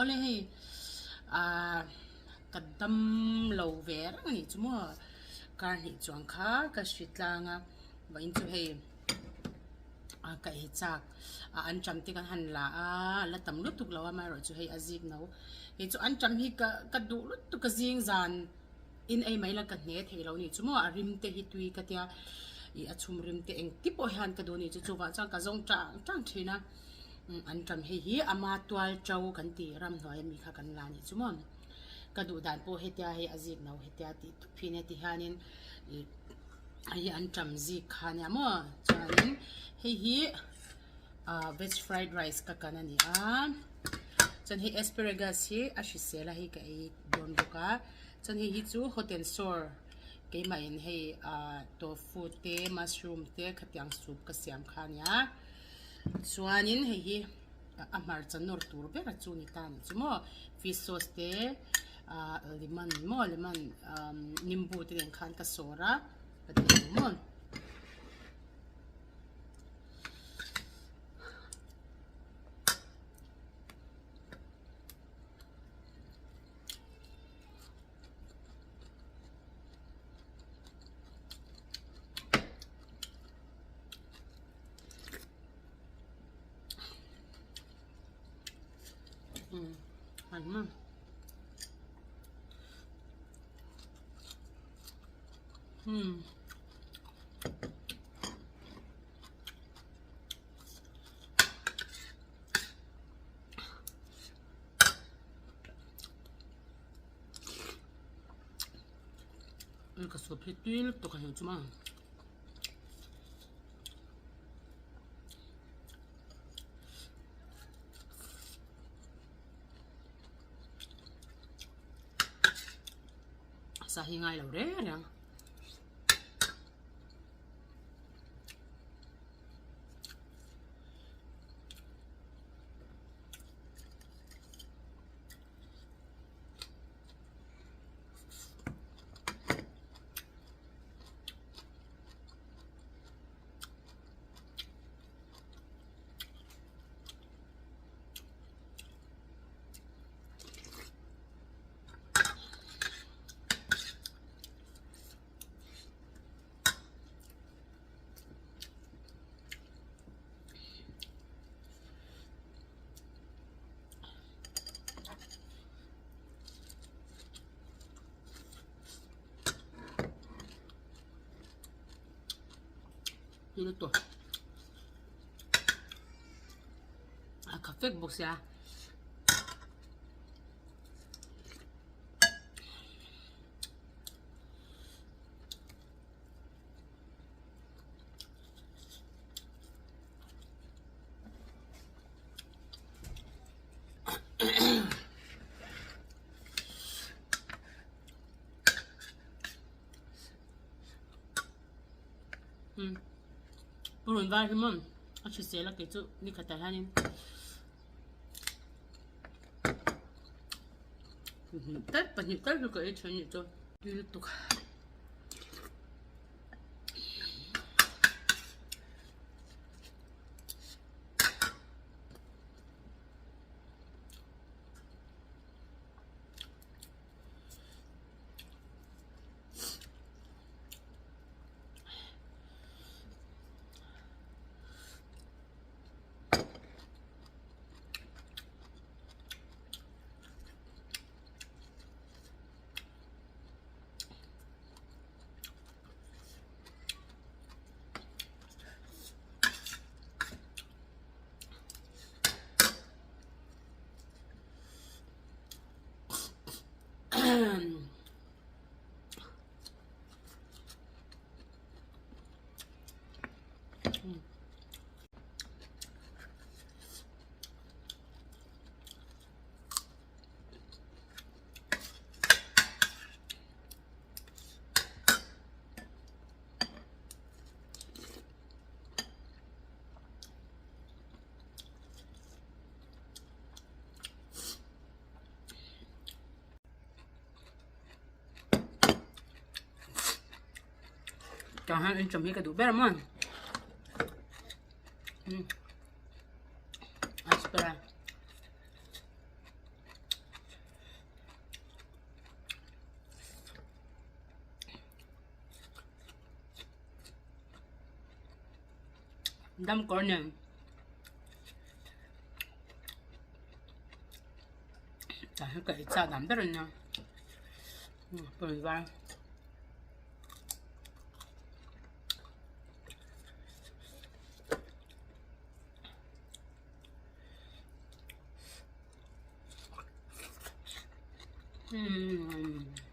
Awle hei ah ka dam lo ve reng a nih chu maw kar hnih chuang kha ka hri tlang a vawiin chu hei ah ka ei chak ah anṭam te kan han la a a la tam lutuk lo a amaherawhchu hei a zik no kei chu anṭam hi ka ka duh lutuk a zing zan in ei mai la ka hne thei lo a nih chu maw a rim te hi tui ka tia ih a chhum rim te engti pawh hian ka duh a nih chu chuvang chuan ka zawng tang tang thin a. An ṭam hei hi ama tual ṭo kan tih ramhnuai ami kha kan la nih chu maw ka duh dan pawh hetia hei a zik no hetia tih tup hi nia ti hianin ih hei hi an ṭam zik kha nia maw chuanin hei hi ah veg fried rice ka kan a ni a chuan hei asparagus hi a hrisel a hei ka ei dawn bawk a chuan hei hi chu hot and sour keimah in hei ah tofu te mushroom te khatiang soup ka siam kha a nia. Chuanin hei hi a hmarcha nawr tur ber a chu ni ta ni chu maw fish sauce te ah lemon maw lemon ah nimbu te nen khan ka sawr a ka ti ang maw. Ka soup hi tui lutuk a hei chu maw. Sa hi ngai lo reng reng. Lutuk a kha vek bawk sia. Purun var hi maw a hrisel a kei chu ni khatah hianin tal pahnih tal chu ka ei thin a nih chu tui lutuk. Tah hian inchawm hi ka duh ber a maw umm aspera. Dam kawr nen tah hian ka ei chak dan ber a nia purun var. Umm.